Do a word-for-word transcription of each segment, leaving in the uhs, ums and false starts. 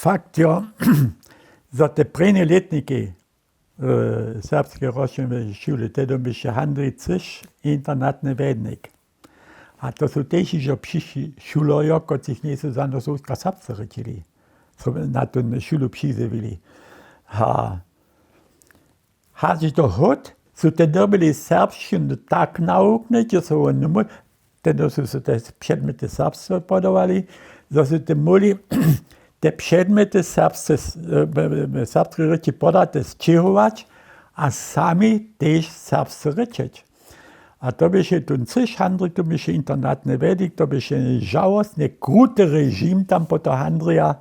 Fakt jo, zo te prěnje lětniki w serbskej rozšěrnjenej šule, tehdom běše Handrij Cyš internatny wjednik. A to su tež hižo přišli šulerjo, kotřiž njejsu za nošowska serbsce rěčili, so na tu šulu přizjewili. A hač do hód su te dyrbili serbšćinu tak nawuknyć, zo su woni móhli, tehdom su se te předmjety serbsce podawali, zo su te móhli te předmjety serbsce, serbske rěči podate sćěhować a sami tež serbsce rěčeć. A to běše tón Cyš Handrij, to běše internatny wjednik, to běše žałostnje kruty režim tam po to Handrija.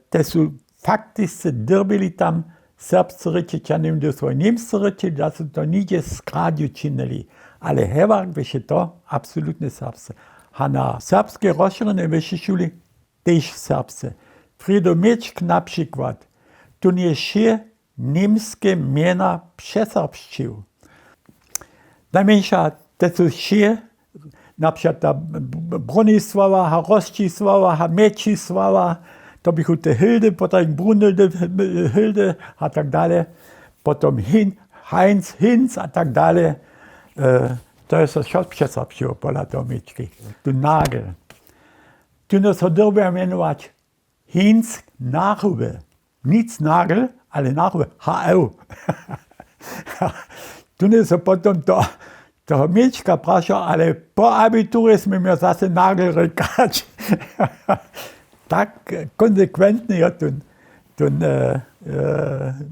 Te su faktisce dyrbili tam serbsce rěčeć, ja njewěm, hdy su němsce rěčeli, da su to nihdźe skradźu činili. Ale hewak běše to absolutnje serbsce. A na serbskej rozšěrnjenej wyšej šuli tež serbsce. Frido Měčk na přikład, tón je wšě němske mjena přeserbšćił. Najmjeńša te su wšě, na přikład ta Bronisława a Rosćisława a Mjećisława, to běchu te Hildy, potom Brunhildy, Hildy a tak dale. Potom Heinz, Hinz a tak dale. To je so wšo přeserbšćiło pola toho Měčki. Tu Nagel. Tón so dyrbja mjenować Hinz Nachube. Nic Nagel, ale Nachube, H L. Tón so potom to, toho Měčka prašał, ale po abiturje smy měł zase Nagel rěkać. Tak konsekwentny je tón, tón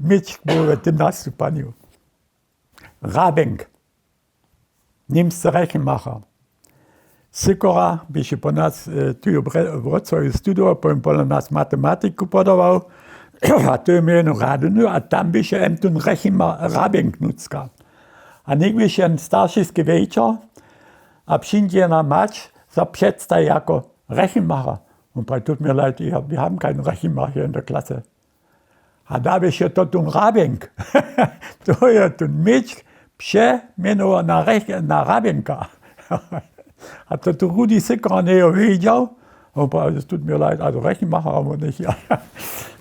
Měčk był w tym nastupanju. Rabenk. Němsce Rechenmacher. Sykora běše po nas tu w Wrocławje studował, potom pola nas matematiku podawał. A to je mjeno radny a tam běše em tón Rechenmacher, Rabenk nutřka. A něk běše jen staršiski wječor a přińdźe jena mać, so předstaji jako Rechenmacher. Wón praji: „Tut mir leid, ich hab, wir haben keinen Rechenmacher in der Klasse.“ A da běše to tón Rabenk. To je tón Měčk přemjenował na Rabenka. A to tu Rudi Sykora njejo wědźał. Wón praji: „Tut mir leid, also Rechenmacher haben wir nicht.“